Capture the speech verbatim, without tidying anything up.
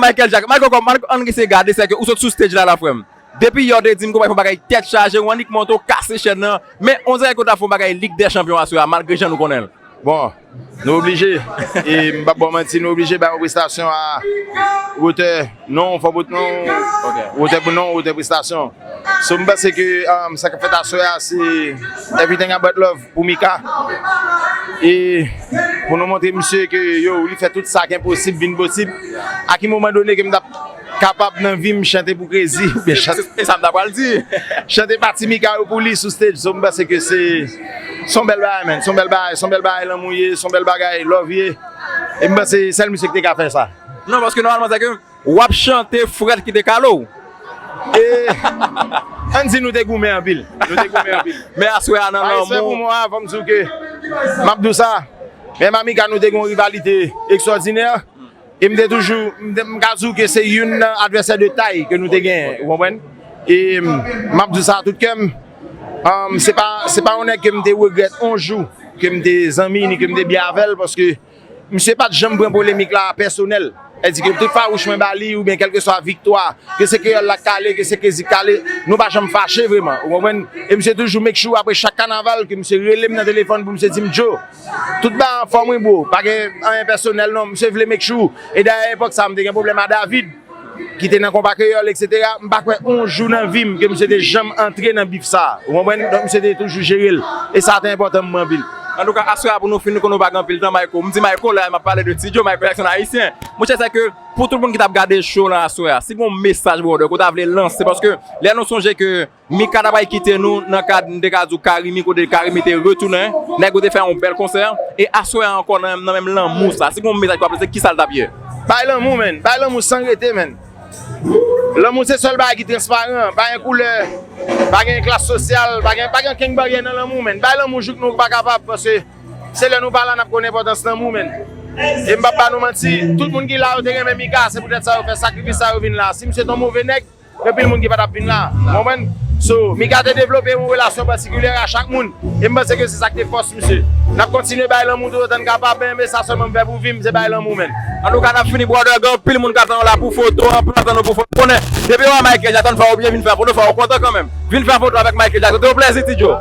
Michael Jackson, Michael, kòm, ann eseye gade, se ke ou sot sou stage la, la, frè m. Depi yè w te di m ke w pral fè yon bagay tèt chaje, w annik monte, w kase chèn nan. Men, on dirè ke w t ap fè yon bagay Lig dè Chanpyon aswè a, malgre jan nou konnen l. Bon, nou oblije. E m p ap ba w manti, nou oblije bay yon prestasyon a wotè non, fò bout non, wotè pou non, wotè prestasyon. So, m panse ke, um, sa k ap fèt aswè a, se everything about love pou Mika. E pou nou montre misye ke, yo, li fè tout sa ki enposib vin posib. A ki moman done ke m t ap kapab nan vi m chante pou Crazy, oubyen chante, e sa m ta pral di. Chante pati Mika yo pou li sou stage. So, m panse ke se, se yon bèl bagay, man. Se yon bèl bagay, se yon bèl bagay lanmou ye, se yon bèl bagay love ye. E m panse sèl misye ki te ka fè sa. Non, paske nòmalman, sa ke w ap chante frèt ki te kale w. E, ann di nou te goumen anpil. Nou te goumen anpil. Men aswè a nan lanmou. Pa respè pou mwen, fò m di w ke m ap di w sa. Men Mika, nou te gen yon rivalite ekstwòdinè. E m te toujou, m te, m ka di w ke se youn nan advèsè de tay ke nou te genyen, ou konprann? E m, m ap di w sa a tout kè m. Um, se pa, se pa yon nèg ke m te regrèt yon jou ke m te zanmi, ni ke m te byen avè l, paske misye pa t janm pran polemik la pèsonèl. Sètadi ke tout fawouch mwen ba li, oubyen kèlkeswa viktwa, ke se Kreyòl la k kale, ke se Crazy k kale, nou pa janm fache vrèman, ou konprann? E misye toujou make sure apre chak kanaval ke misye rele m nan telefòn pou misye di m, Joe, tout bagay anfòm wi, bro. Pa gen anyen pèsonèl non, misye vle make sure. E dayè, epòk sa a, m te gen pwoblèm a David, ki te nan Konpa Kreyòl, etsetera. M pa kwè yon jou nan vi m ke misye te janm antre nan bif sa a. Ou konprann? Donk, misye te toujou jere l. E sa te enpòtan pou mwen anpil. Antouka, aswè a, pou nou fini, konnen nou pa gen anpil tan, Michael. M di Michael la, m ap pale de Ti Joe, Michael Jackson ayisyen. Monchè, sèke pou tout moun ki t ap gade show lan aswè a, si gen yon mesaj, brother, ke w ta vle lanse, paske lè nou sonje ke Mika ta pral kite nou nan kad, m te ka di w, Carimi, kote Carimi te retounen, nèg yo te fè yon bèl konsè, e aswè a ankò nan, nan menm lanmou sa. Si gen yon mesaj pou ap lanse, kisa l t ap ye? Bay lanmou, man. Bay lanmou san rete, man. Lanmou se sèl bagay ki transparan. Pa gen koulè, pa gen klas sosyal, pa gen, pa gen okenn baryè nan lanmou, man. Bay lanmou jouk nou pa kapab, paske se lè nou pa la n ap konn enpòtans lanmou, man. E m p ap ba nou manti, tout moun ki la yo te renmen Mika, se poutèt sa yo fè sakrifis sa yo vin la. Si misye te yon move nèg, gen anpil moun ki pa t ap vin la. Ou konprann? So, Mika te devlope yon relasyon patikilye a chak moun. E m panse ke se sa k te fòs misye. N ap kontinye bay lanmou toutotan n kapab, men, men sa sèlman m fè pou vi m, se bay lanmou, man. Antouka, n ap fini, brother, gen anpil moun k ap tann w la pou foto, anpil ap tann w pou foto. Konnen, depi w wè Michael Jackson fè w byen, vin fè foto, fè w kontan kanmenm. Vin fè foto avèk Michael Jackson. Se te yon plèzi, Ti Joe.